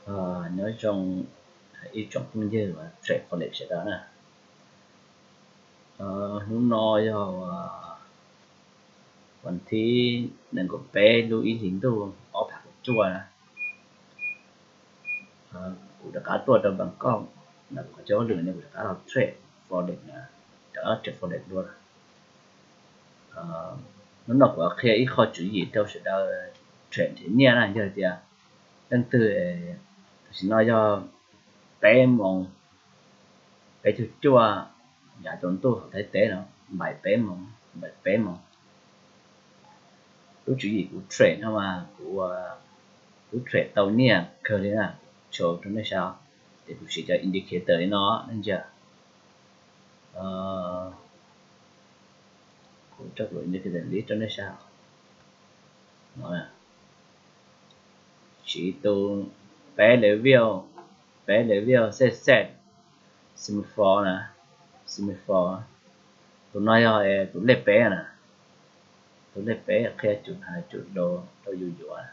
Nyob zoo ib tsoom phooj ywg trade forex sawv daws na. Hnub no yog vas thib nees nkaum peb lub ib hlis ntuj ob phav kaum cuaj na. Kuv rov qab tuaj rau Bangkok, kuv cov lwm no kuv rov qab los trade forex na, rov qab trade forex dua. Hnub no kuv qhia ib qho tswv yim rau sawv daws trade nrhiav nyiaj na, yog tias leej twg, tam sim no yog peb moos peb caug cuaj yav tsaus ntuj hauv Thaib teb no, npaim peb moos, npaim peb moos. Lub tswv yim kuv trade no mas kuv, kuv trade tau nyiaj kawg li na, show rau nej saib. Ces kuv siv cov indicator li no, nej ntsia. Kuv tso kuv indicator li rau nej saib. No, siv tus peb level, peb level set set semaphore na, semaphore. Tus no yog tus lej peb na, tus lej peb qhia cum hais cum los rau yus yuav.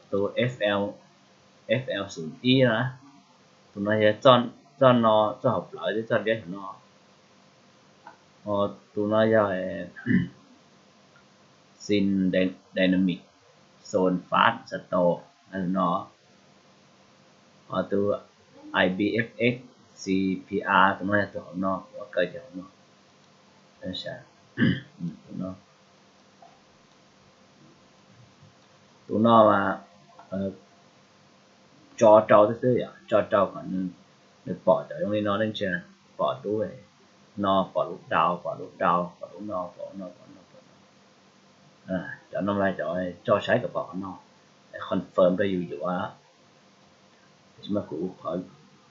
Tus FL, FL xoom ib na, tus no yog txoj no, txoj hauv plawv thiab txoj liab hauv no. Tus no yog Scene Dynamic Zone Fast Stop no. Ho tus IBFX CPR tus no yog tus hauv no, kuv kaw cov hauv no. Tus no mas tso rau xwb xwb yom, tso rau kom nws pom cov zoo li no, nej ntsia, pom lub no, pom lub down, pom lub down, pom lub no, pom lub no, pom lub no, pom lub no. Cov no mas cov tso saib kom pom qhov no, confirm rau yus yuav. Tab sis mas kuv,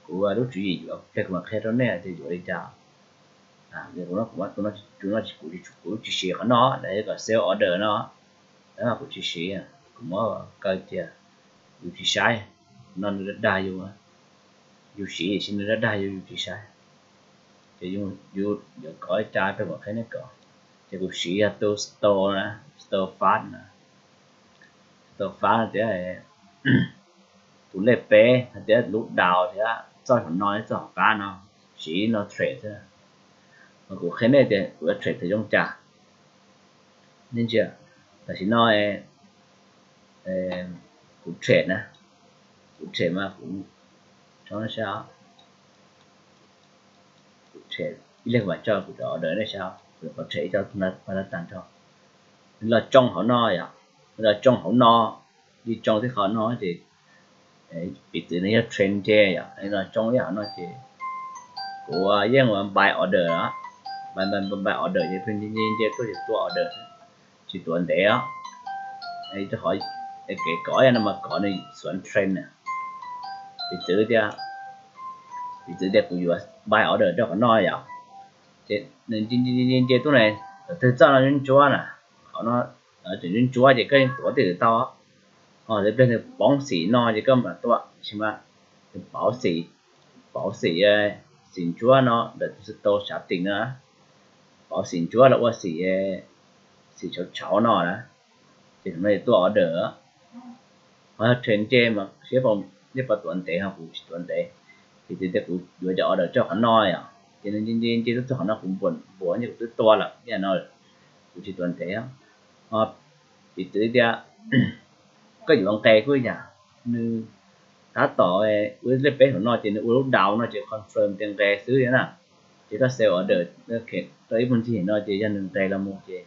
kuv lub tswv yim yuav pliag kuv mam qhia rau nej tias yuav li cas. Tus no kuv tsis siv qhov no, lawv kom sell order no, tab mas kuv tsis siv, kuv muab kaw cia, yus tsis saib. No nws dag dag yus, yus siv tiam sis nws dag dag yus, yus tsis saib. Ces yus yuav kov li cas rau kuv qhia nej kov. Ces kuv siv yog tus stop na, stop fast na, stop fast tias tus lej peb hais tias lub down thiab txoj hauv no, txoj hauv qab no, siv no trade xwb. Mas kuv qhia nej tias kuv yuav trade thaum zoo cas. Nej ntsia, tam sim no kuv trade na, kuv trade mas kuv, kuv trade ib leeg mas tso kuv cov order nej saib, kuv qhov trade ib co pa la tas nrho. Nws los tsoo hauv no yom, nws los tsoo hauv no, li tsoo tib qhov no ces piv txwv nws yog trend nce yom, nws los tsoo ib qhov no ces kuv yeej ua buy order, buy, buy, buy order ces pheej nce nce tuaj ces tua order, tsis tuav ntev os. Rau qhov kev kov no mas kov nws xuav trend na. Piv txwv tias, piv txwv tias kuv yuav buy order rau qhov no yom, ces nws nce nce tuaj ne, thaum twg txoj no ntsuab ntsuab na, qhov no tseem ntsuab ntsuab ces koj yeej tuav twb tau. Ho thaum pliag nws poob xim no ces koj mam tua, tab sis mas nws pauv xim, pauv xim, xim ntsuab no ntawm tus stop sab tim no, pauv xim ntsuab los ua xim, xim tshauv tshauv no na, ces thaum no yus tuaj order. Ho yog trend nce mas siab pab tuav ntev, ho kuv tsis tuav ntev. Piv txwv tias kuv yuav cov order rau qhov no yom, ces nws nce nce nce tuaj txog qhov no kuv npuas npuas nce kuv twb tua lawm, yam no kuv tsis tuav ntev. Ho piv txwv tias koj yuav nqes kuj yam, nws tab tom ua lej peb hauv no ces nws ua lub down no ces confirm tias nqes xwb na, ces koj sell order rau ib puag ncig no ces yog nws nqes los mus ces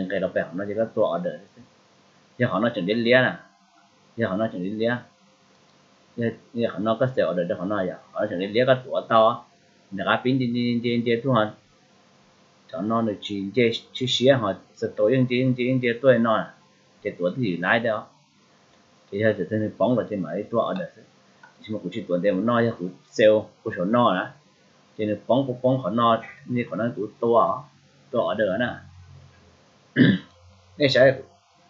nqes los pem qhov no ces koj tua order xwb. Yog qhov no tseem liab liab na, yog qhov no tseem liab liab, yog qhov no koj sell order rau qhov no yom, qhov no tseem liab liab koj tuav tau, nws rov qab pib nce nce nce tuaj, qhov no nws tsis nce siab siab ho stop yeej nce yeej nce yeej nce tuaj li no, ces tuav twb ywm laib thiab. Ces yog thaum twg nws poob los ces mam li tua order xwb. Tiam sis mas kuv tsis tuav ntev mus no, yog kuv sell puag saum no na, ces nws poob poob poob qhov no, nce qhov no kuv tua, tua order na. Nej saib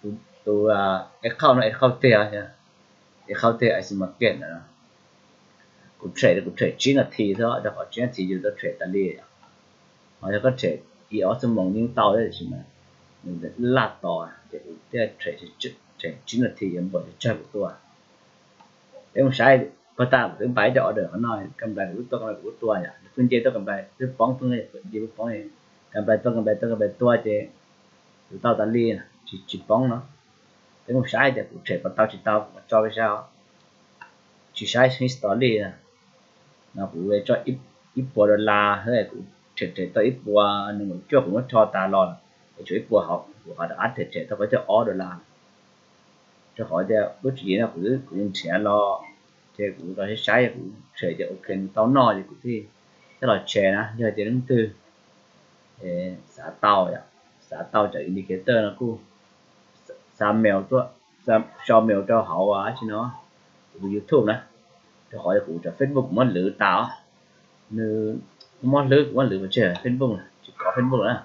tus, es qhauj no es qhauj tiag, es qhauj tiag es xi mas kiag na. Kuv trade, kuv trade tsib nas this xwb, rau qhov tsib nas this yus tau trade tas li. Ho yog koj trade ib ob xuab moos yeej tau thiab, tiam sis mas laj tos ces kuv thiaj them tsib nas this yuav npaum tsawg kuv tua. Peb mus saib, puag ta kuv twb npaj cov order qhov no, kam nplais kuv twb tua, kam nplais kuv twb tua yom, nws pheej nce tuaj kam nplais twb poob, pheej nce poob, kam nplais tua kam nplais tua kam nplais tua ces kuv tau tas li, tsis tsis poob no. Peb mus saib tias kuv them puas tau tsis tau kuv mam tso peb saib os. Tsis saib history na, no kuv tso ib puas dollar, kuv them them tau ib puas nees nkaum cuaj kuv muab rho tas los, es tshuav ib puas hauv kuv qhov rov qab them them tau peb caug ob dollar. Rau qhov tias lub tswv yim no kuv kuv nrhiav los, ces kuv los saib saib kuv them tias ok nws tau noj ces kuv thiaj coj los tshem na, yog tias leej twg xav tau, xav tau cov indicator no kuj xa mail tuaj, xa mail rau hauv tsi no, kuv YouTube na, rau qhov kuv cov Facebook kuv muab lwv tas, nws muab hlwb kuv muab lwv pov tseg Facebook, tsis kov Facebook na.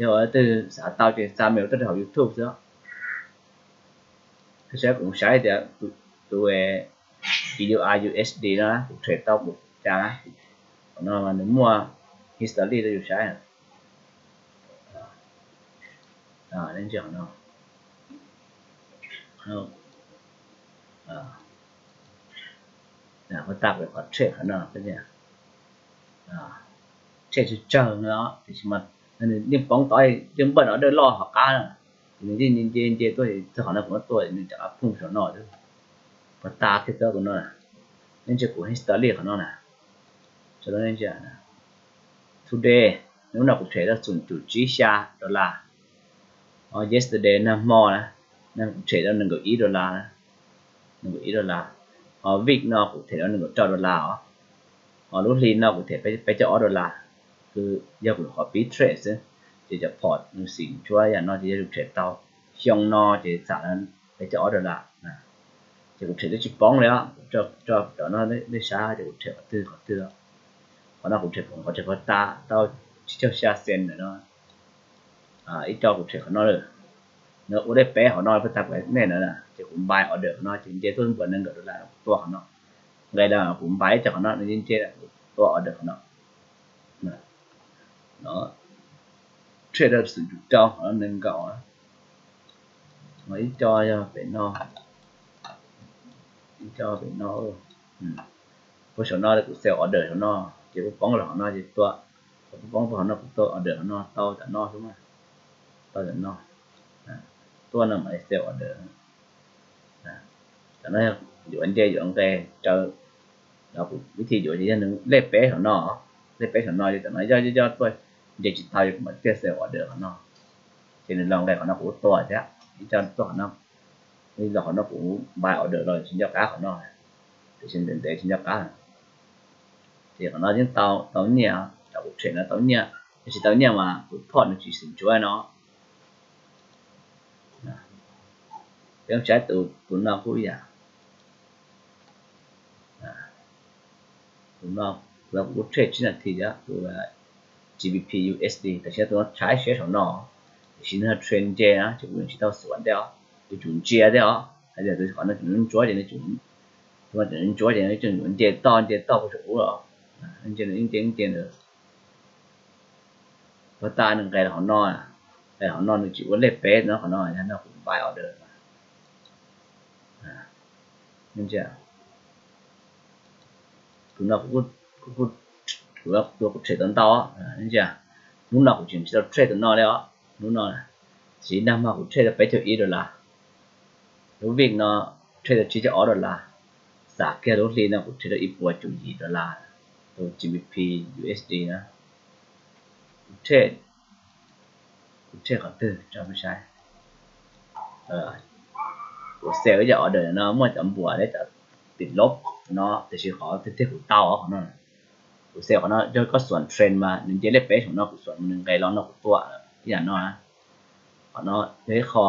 Yog leej twg xav tau ces xa mail tuaj rau hauv YouTube xwb. Saib kuv saib tias tus U R U S D no kuv them tau kuv cas, qhov no mas nws muaj history rau yus saib. Ntsia qhov no, puag ta kuv qhov them qhov no, them tsawg tsawg no, tiam sis mas nws yeej poob tod, yeej npaj order loj hauv qab na, ces nws yeej nce nce tuaj, txog qhov no kuv muab tua nws rov qab phooj saum no. Puag ta kiag txog kuv no, nej ntsia kuv history qhov no na, today, hnub no kuv them tau xoom cum tsib xya dollar. Yesterday nag hmo na, kuv them tau nees nkaum ib dollar, nees nkaum ib dollar. Ho week no kuv them tau nees nkaum rau dollar os. Ho lub hli no kuv them peb caug ob dollar, kws yog kuv qhov pib trade xwb, ces cov port nws xim ntsuab yam no ces yog kuv them tau xyoo no ces xam peb caug ob dollar. Ces kuv them twb tsis poob li os, tso cov no nej saib ces kuv them qhov twg qhov twg. Qhov no kuv them, qhov them puag ta tau tsib caug xya cent ntawm no. Ib co kuv them qhov no lawm, nws ua dej peb hauv no puag ta kuv nej na, ces kuv buy order qhov no ces nce tuaj npaum nees nkaum dollar kuv tua qhov no. Nqe los kuv buy ib co qhov no nws nce nce kuv tua order qhov no. No, trade rau xoom cum rau qhov no nees nkaum. Ib co yog pem no, ib co pem no, puag saum no kuv sell order saum no, ces kuv poob los qhov no ces tua, kuv poob puag qhov no kuv tua order qhov no tau tam no xwb na, tau tam no, tuaj no mam li sell order. Tam no yuav nce yuav nqe raws los kuv vib thib yuav ces yog nws lej peb saum no, lej peb saum no ces tam no yob yob yob tuaj nce tsis tau ces kuv mam tiaj sell order qhov no, ces nws los nqe qhov no kuv tua thiab ib co tuaj qhov no, los qhov no kuv buy order los tsis nco qab qhov no, tiam sis ntev ntev tsis nco qab. Ces qhov no yeej tau nyiaj, cov kuv them no tau nyiaj, tiam sis tau nyiaj mas kuv port nws tsis xim ntsuav no. Peb saib tus no kuj ib yam, tus no kuv kuj trade tsib nas this thiab, tus G B P U S D, tam sim no tus no tshaib siab saum no, tiam sis nws trend nce na ces kuv yeej tsis tau xuas thiab os, yuav tsum ntsia thiab os, hais tias tus qhov no tseem ntsuab ces nws tseem, tus no tseem ntsuab ces nws tseem yuav nce toj nce toj puag saum ub los, nce nce nce nws. Puag ta nws nqes los qhov no, nqes qhov no nws tsis ua lej peb no, qhov no yog no kuv buy order. Tus no kuv, kuv, kuv, kuv trade tau ntau, ntsia, hnub no kuv tseem tsis tau trade tus no li os, hnub no, tiam sis nag hmo kuv trade tau peb caug ib dollar, lub week no trade tau tsib caug ob dollar, xam kiag lub hli no kuv trade tau ib puas cum yim dollar, tus G B P U S D na. Kuv trade, kuv trade qhov twg tso peb saib. Kuv sell ib co order no muaj cov npuas thiab cov tim lob no, tiam sis qhov tiag tiag kuv tau qhov no, kuv sell qhov no yog koj xuas trend mas nws nce lej peb saum no kuv xuas nws nqes los no kuv tua ib yam no. Qhov no yog ib qho,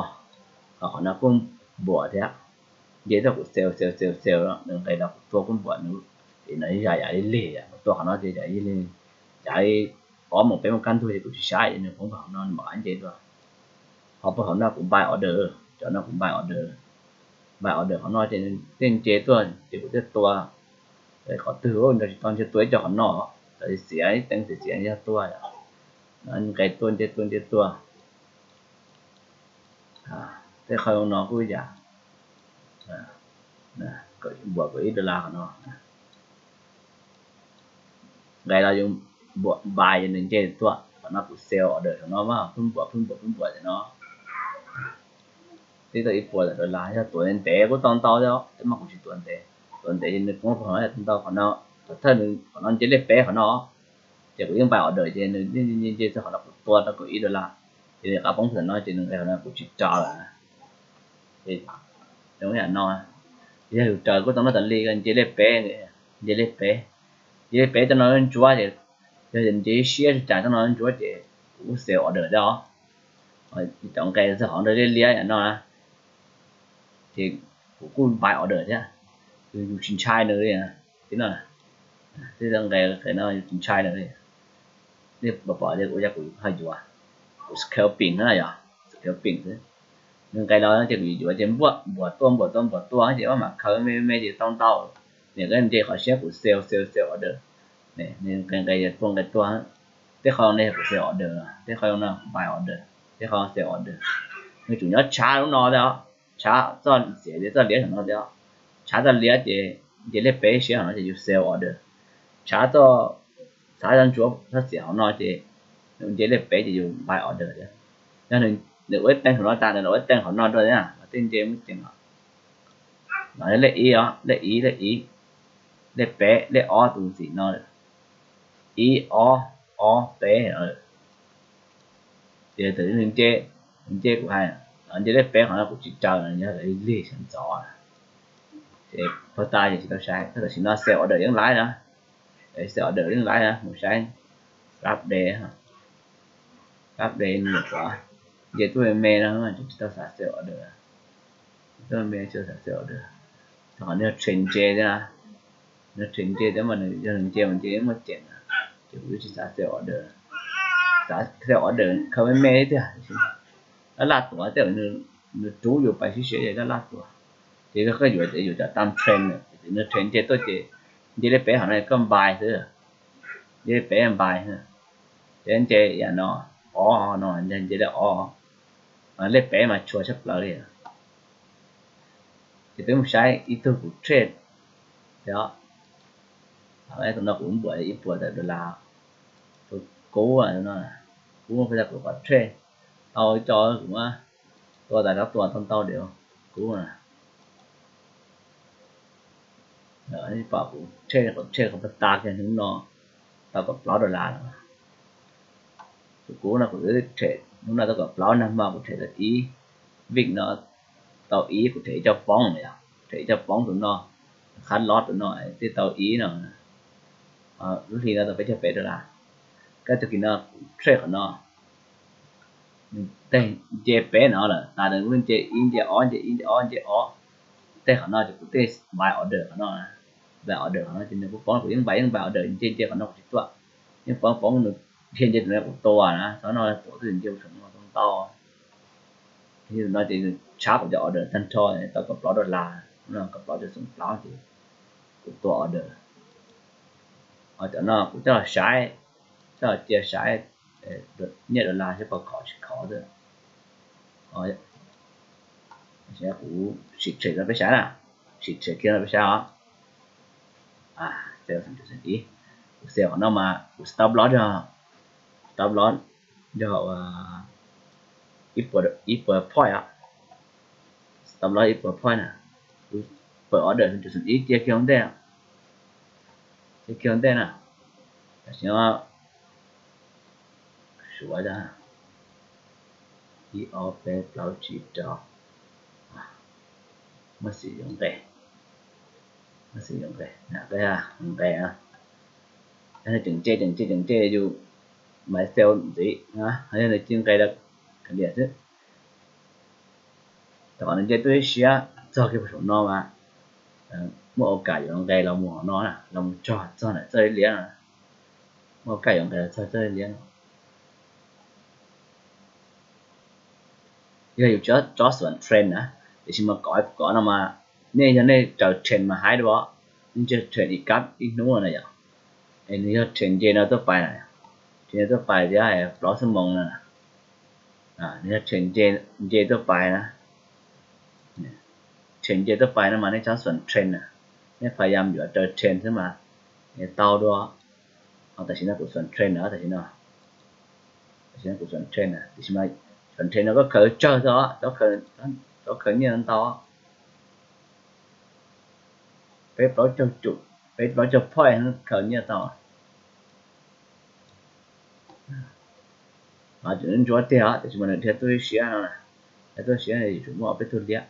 ho qhov no kuj npuas thiab, nce tuaj kuv sell sell sell sell nws nqes los kuv tua kuj npuas nws, es no yam yam li lig, kuv tua qhov no ces yam li, yam li ob moos peb moos kaj ntug ces kuv tsis saib ces nws poob puag hauv no nws mam qab nce dua. Ho puag hauv no kuv buy order, cov no kuv buy order, buy order qhov no ces nws thiaj nce tuaj ces kuv thiaj tua. Qhov twg nrog tsis tau nce tua ib co qhov no, txawm xiav ib teev xiav xiav yog tua, nqes tuaj nce tuaj nce tuaj. Tej qhov no kuj yam npuam kaum ib dollar qhov no. Nqes los yus npuam buy ces nws nce tuaj. Qhov no kuv sell order saum no mas pheej npuam pheej npuam pheej npuam tias no. Twb tau ib puas dollar, yog tuav ntev kuj tau ntau thiab, tab mas kuv tsis tuav ntev. Tuav ntev ces nws poob qhov no tau ntau, qhov no, qhov thawj nws qhov no nce lej peb qhov no, ces kuv yeej buy order ces nws nce nce txog qhov no kuv tua tau kaum ib dollar. Ces nws rov qab poob qhov no ces nws nqes qhov no kuv tsis raws lawm. Ces zoo yam no, yog yus raws kuj tau noj tas li, nce lej peb, nce lej peb, nce lej peb tau no ntsuab ces yog nce siab tsis cas tau no ntsuab ces kuv kuj sell order thiab os. Cov nqes txog qhov nrog liab liab yam no na, ces kuv kuj buy order thiab. Yus tsis ntshai nws li. Tib no, tib nqes qhov no yus tsis ntshai nws li. Nej pom pom tias kuv yog kuv ho yuav, kuv scalping na yog, scalping xwb. Nws nqes los ces kuv yuav ces npuam npuam tuaj npuam tuaj npuam tuaj ces ob mam khaws me me ces tau ntau. Nim nqe nce qhov siab kuv sell sell sell order. Nws nqes nqes tuaj nqes tuaj, tej qhov no yog kuv sell order, tej qhov no buy order, tej qhov sell order. Nws tsuas nyob tshav lub no thiab, tshav txoj xiav txoj liab saum no thiab. Tshav txoj liab ces nce lej peb siab hauv no ces yus sell order. Tshav txoj, tshav txoj ntsuab txoj xiav hauv no ces nws nce lej peb ces yus buy order thiab. Yog nws ua ib teeg saum no tas nws los ua ib teeg qhov no rau thiab, tej nce muaj ceem os. No lej ib os, lej ib, lej ib, lej peb, lej ob tus ntxim no, ib ob, ob peb. Ces tam nws nce, nws nce kuv hais, nce lej peb qhov no kuv tsis raws, yog lig lig sawv ntxov, ces pag tas ces tsis tau saib. Tam sim no sell order yeej laib na, sell order yeej laib na, mus saib grab day, grab day nws nyuam qhuav nce tuaj me me no tsis tau xav sell order, tuaj me tsis tau xav sell order. Qhov nws yog trend nce thiab na, nws trend nce thiab mas nws yog nws nce mas nce yeej muaj ceem na, ces kuv twb tsis xav sell order. Xav sell order khaws me me thiab tiag, laj laj tuav tej, nws rub yus pais sib siab ces laj laj tuav. Ces koj yuav yuav cov tam trend, nws trend nce tuaj ces nce lej peb qhov no koj buy xwb, nce lej peb buy. Ces nce yam no, ob no, nce lej ob, lej peb mas tshua tshaj plaws li. Ces peb mus saib ib tug kuv trade, tus no kuv npuam ib puas tawm dollar, tus kub, kub kuv kom trade tau co kuv muab tua tas rov tua tau ntau diam, kub na. Pom kuv trade, kuv trade qhov pag tas kiag hnub no tau kaum plaub dollar lawm. Tus kub no kuv twb trade hnub no tau kaum plaub, nag hmo kuv trade tau ib vij no tau ib, kuv trade ib co poob no yog, trade ib co poob tus no, qhab lob tus no thiaj tau ib no, lub hli no tau peb caug peb dollar. Kab tag kis no kuv trade qhov no, tej nce peb no lawm tas nws kuj nce ib nce ob nce ib nce ob nce ob, tej qhov no ces kuv tej buy order qhov no, buy order qhov no ces nws kuj poob, kuv yeej buy yeej buy order nce nce qhov no kuv tsis tuaj, yeej poob poob nws dhia nce tus no kuv tua na, txog no tuav twb nce ua saum no tau ntau. Tus no ces nws tshab kuv cov order tag nrho tau kaum plaub dollar, no kaum plaub rau xoom plaub ces kuv tua order. Ho cov no kuv coj los saib, coj los cia saib nyiaj dollar seb puas khov tsis khov xwb. Kuv sim trade rau peb saib na, sim trade kiag rau peb saib os. Kuv sell qhov no mas kuv stop loss, stop loss yog ib puas point, stop loss ib puas point na. Kuv pawm order xoom ib cia kiag ua ntej, cia kiag ua ntej na. Tam sim no suav ib ob peb plaub tsib rau, muab xim yuav nqe, muab xim yuav nqe, nqe, nqe. Yog nws tseem nce tseem nce tseem nce yus mam sell ntxiv, yog nws cia nqe lawm kav liam xwb. Tam qhov nws nce tuaj ib siab txog kiag puag saum no mas muaj ua kam yuav nqe los mus hauv no, los mus txog txog ntawm txoj liab no, muaj ua kam yuav nqe los txog txoj liab no. Yog yus tsob xuam trend na, tiam sis mas kov kuv kov no mas nej yog nej raws trend mas haib dua, nej ntshe trend ib kab ib hnub no na yom. Es nws yog trend nce no tuaj pais, trend nce tuaj pais thiab plaub xuab moos no na, Nws yog trend nce, nce tuaj pais na. Trend nce tuaj pais no mas nej txhob xuas trend na. Nej pab yam yuav raws trend xwb mas tau dua. Tam sim no kuv xuas trend na, tam sim no, tam sim no kuv xuas trend na, tiam sis mas xuas trend no koj khaws tsawg xwb os, txhob khaws nyiaj ntau. Peb plaub caug cum, peb plaub caug point khaws nyiaj tau. Mas tseem ntsuab tiag os, tiam sis mas nws dhia tuaj siab no, dhia tuaj siab yuav tsum muaj ob peb tug liab.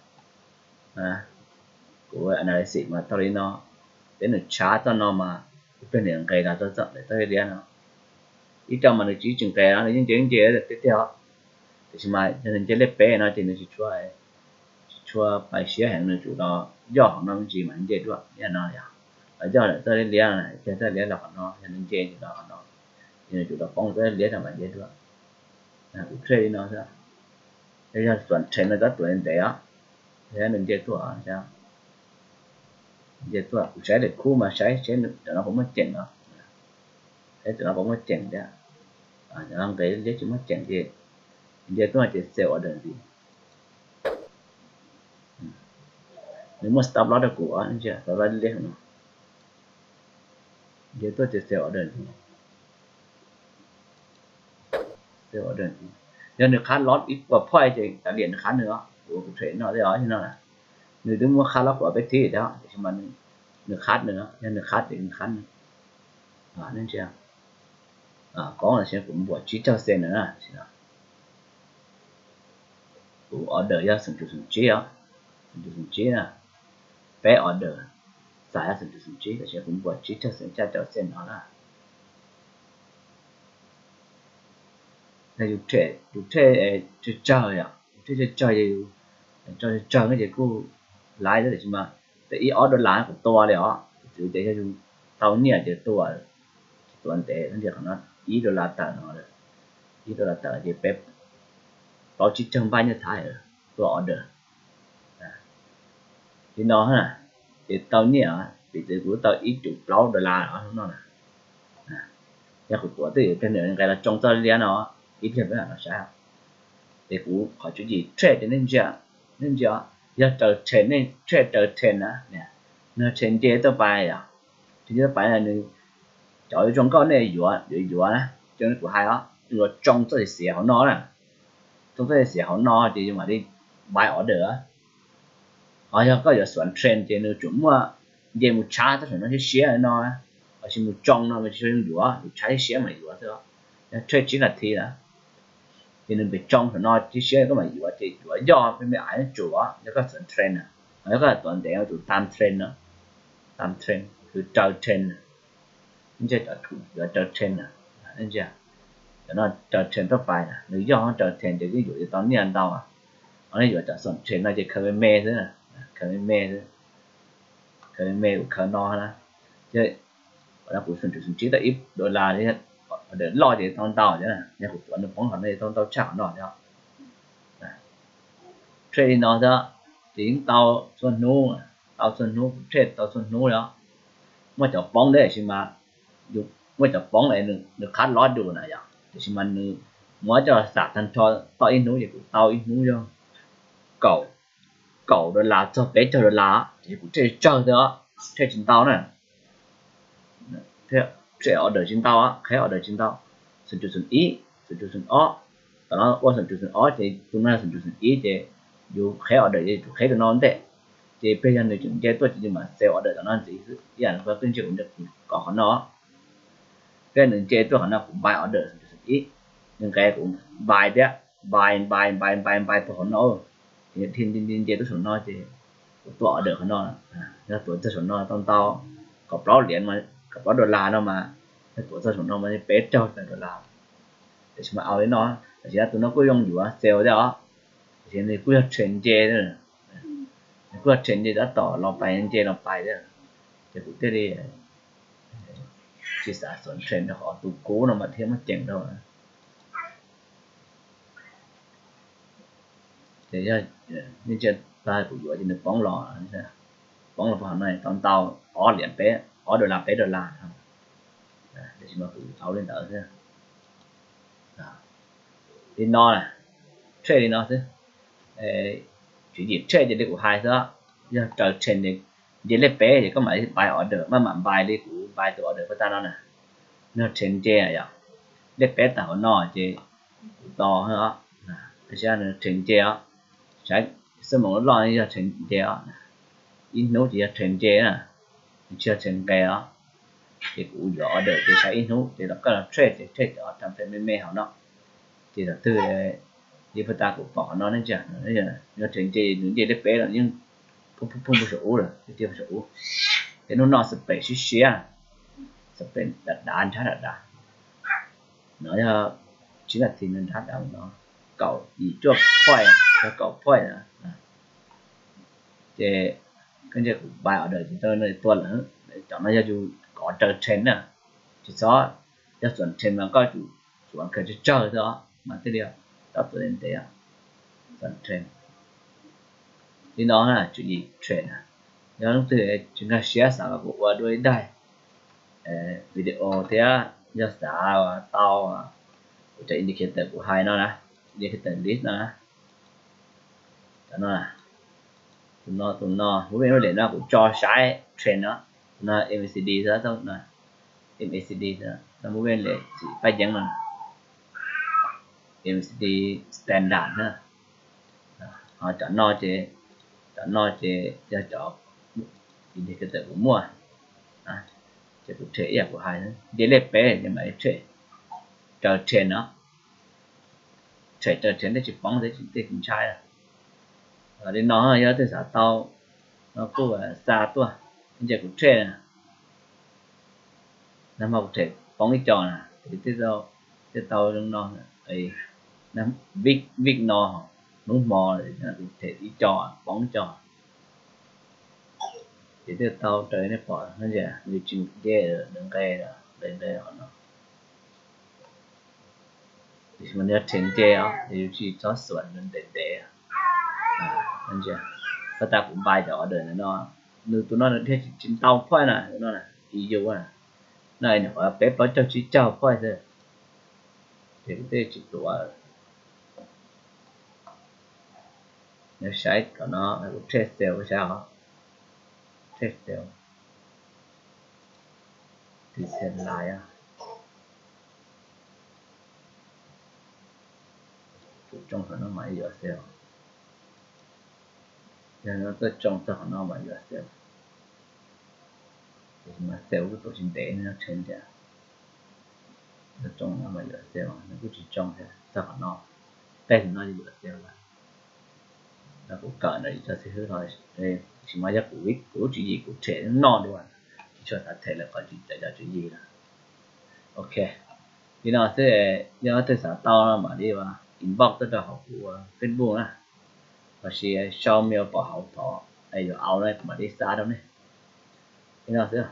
Kuv analysis mas tau li no, peb nws tshav txoj no mas ib pliag nws nqes los rau txoj ntawm txoj liab no. Ib co mas nws tsis tsis nqes los nws yeej nce nce tiag tiag os. Tiam sis mas yog nws nce lej peb no ces nws tsis tshua, tsis tshua pais siab heev, nws tsum los yoj qhov no me ntsis mas nce dua, yog no yog los yoj lawm txoj liab liab no, txoj liab los qhov no, yog nws nce los qhov no, ces nws tsum los poob txoj liab no mas nce dua. Kuv trade li no xwb. Yog xuas trend no txhob tuav ntev os, yog nws nce tuaj, nce tuaj kuv saib daim khub mas saib seb tam no puas muaj ceem no, saib tam no puas muaj ceem thiab. Tam no nqes liab tsis muaj ceem ces nce tuaj ces sell order ntxiv. Nws muaj stop loss rau kuv, stop loss liab no. Nce tuaj ces sell order ntxiv. Sell order ntxiv. Yog nws qhab loss ib puas point ces kav liam nws qhab nws os, kuv kuv trade no thiab os, no na. Nws twb muab qhab loss kuv peb thib thiab, tiam sis mas nws qhab nws, yog nws qhab ces nws qhab nws. Nej ntsia, poob los sis kuv npuas tsib caug cent na, kuv order yog xoom cuv xoom tsib os, xoom cuv xoom tsib na, peb order xais yog xoom cuv xoom tsib, tab sis kuv npuas tsib caug cent xya caum cent no na. Yog yus trade, yus trade tsawg tsawg yom, yus trade tsawg tsawg ces yus tso tsawg tsawg ces kuj laiv xwb, tiam sis mas tej ib ob dollar kuv tua li os, kuv txwv ces yog yus tau nyiaj ces tua, tsis tua ntev, qhov no ib dollar tawm no, ib dollar tawm ces peb plaub tsib caug npaj nyiaj thaib tua order. Li no na, ces tau nyiaj, piv txwv kuv tau ib cum plaub dollar no na. Yog kuv tuav twj ywm pliag nws nqes los tsoo txoj liab no, ib pliag peb mam los saib. Ces kuv qhov tswv yim trade ces nej ntsia, nej ntsia, yog raws trend, nej trade raws trend na, nws trend nce tuaj pais yom, trend nce tuaj pais nws cov zoo nkauj nej yuav yuav yuav na, zoo li kuv hais os, yuav tsoo txoj xiav hauv no na, tsoo txoj xiav hauv no ces yus mam li buy order. Ho yog koj yuav xuas trend ces nws tsum muaj nce mus tshav txoj saum no siab siab no, los sis mus tsoo no mas tsis tshua zoo yuav, mus tshav siab siab mas yuav xwb. Yog trade tsib nas this na, ces nws pem tsoo saum no siab siab koj mam yuav, ces yuav yog peb me aiv tsum, yog koj xuas trend na. Ho yog koj tuav ntev tsum time trend no, time trend, raws trend. Ntsia cov yuav raws trend na, ntsia, cov no raws trend tuaj pais na, nws yog raws trend ces yeej yuav yuav tau nyiaj ntau. Ho nej yuav cov xuas trend no ces khaws me me xwb, khaws me me xwb, khaws me me, kuv khaws no na. Ces kuv xoom cuv xoom tsib tau ib dollar, order loj ces tau ntau thiab, yog kuv tuav nws poob qhov no ces tau ntau tshaj qhov no thiab. Trade li no xwb, ces yeej tau txhua hnub, tau txhua hnub, kuv trade tau txhua hnub li os. Muaj cov poob thiab, tiam sis mas muaj cov poob es nws qhab loss dua na yom, tiam sis mas nws muab coj xam tag nrho tau ib hnub ces kuv tau ib hnub yog kaum, kaum dollar txog peb caug dollar, tiam sis kuv trade tsawg thiab, trade tsis ntau na. Trade order tsis ntau, qheb order tsis ntau. Xoom cuv xoom ib, xoom cuv xoom ob, tam no ua xoom cuv xoom ob ces tus no xoom cuv xoom ib ces yus qheb order ces yus qheb tus no ntej. Ces peb yog nws tseem nce tuaj ces yus mam sell order tom no ntxiv xwb, ib yam li qhov twb ntsia kuv kom qhov no. Peb nws nce tuaj qhov no kuv buy order xoom cuv xoom ib, nws nqes kuv buy thiab, buy buy buy buy buy puag qhov no, nce tuaj saum no ces kuv tua order qhov no. Yog tuav txog saum no tau ntau, kaum plaub liam, kaum plaub dollar no mas, yog tuav txog saum no mas peb caug tawm dollar. Tiam sis mas au li no, tiam sis tus no kuj zoo yuav sell thiab os, tiam sis nws kuj yog trend nce, nws kuj yog trend nce tab tom los pais nce los pais thiab, ces kuv thiaj li tsis xav xuas trend rau qhov tus kub no mas thiaj muaj ceem rau. Ces yog nej ntsia tag kuv yuav ces nws poob los, poob los poob qhov no tau ntau, ob liam peb, ob dollar peb dollar, tiam sis mas kuv tau li ntawd xwb. Li no na, trade li no xwb. Tswv yim trade ces li kuv hais xwb, yog raws trend ces nce lej peb ces koj mam li buy order, maj mam buy li kuv buy tus order puag ta no na. Yog trend nce yom, lej peb tawm hauv no ces kuv tos os, tab sis nws trend nce os, saib xab moos loj loj yog trend nce os, ib hnub ces yog trend nce na, nws tsis yog trend nqes os. Ces kuv yuav order ces saib ib hnub ces los koj los trade ces trade cov time frame me me hauv no. Ces thaum twg li puag ta kuv pom qhov no ne, yog trend nce nws nce lej peb los yeej phooj phooj phooj saum ub lawm, tiag tiag saum ub. Ces hnub no spread siab siab, spread dav dav nrab dav dav. No yog tsib nas this no nrab dav no, kaum yim cuaj point, yog kaum point na. Ces koj nce kuv buy order ces tau no tuaj lawm. Cov no yog yus kov raws trend na, tsis txhob, yog txuam trend mas koj tsum txuam kawg tsawg tsawg xwb os mas thiaj li tau txuam ntev ntev. Txuam trend li no na, tswv yim trend na. Yog leej twg tsis nkag siab xav kom kuv ua dua ib daim video thiab yog xav tau kuv cov indicator kuv hais no na, indicator list no na, cov no, tus no, tus no, moving average no kuv tso saib trend no, tus no MACD xwb, MACD xwb, moving average xim paj yeeb no, MACD standard na. Ho cov no ces, cov no ces yog cov indicator kuv muaj, ces kuv trade ib yam kuv hais, nce lej peb ces mam li trade raws trend no, trade raws trend thiaj tsis poob thiab tej tsis ntshai. Li no yog leej twg xav tau no kuj xa tuaj, nce kuv trade na, nag hmo kuv trade poob ib co na, thiaj tau zoo no, vij, vij no, hnub hmo kuv trade ib co poob ib co. Ces thiaj tau raws nej pom no, nws tsis nce, nws nqes, nqes nqes hov no. Tiam sis mas nws yog trend nce os, yus tsis txhob xuas nws ntev ntev. Puag ta kuv buy cov order ntawm no, nws tus no nws dhia tsis ntau point na, tus no na, E U na, no nws qhov peb plaub caug tsib caug point xwb, ces kuv thiaj tsis tuav. Nws saib kom no kuv trade sell saib os, trade sell, detail line, tsoo qhov no mas yuav sell, yog no tuaj tsoo txog qhov no mas yuav sell. Tiam sis mas sell kuj tuav tsis ntev, no trend tias tsoo no mas yuav sell, nws kuj tsis tsoo thiab, txog qhov no, tej no yuav sell lawm. No kuv kawm ntawm ib co xib hwb no, tiam sis mas yog kuv, kuv lub tswv yim kuv trade noj dua, tsis tshua xav trade lawm qhov cov tswv yim lawm. Ok, li no xwb, yog leej twg xav tau no mam li inbox tuaj rau hauv kuv Facebook na, los sis sau mail pom hauv thov yuav au na, kuv mam li xa rau nej. Li no xwb.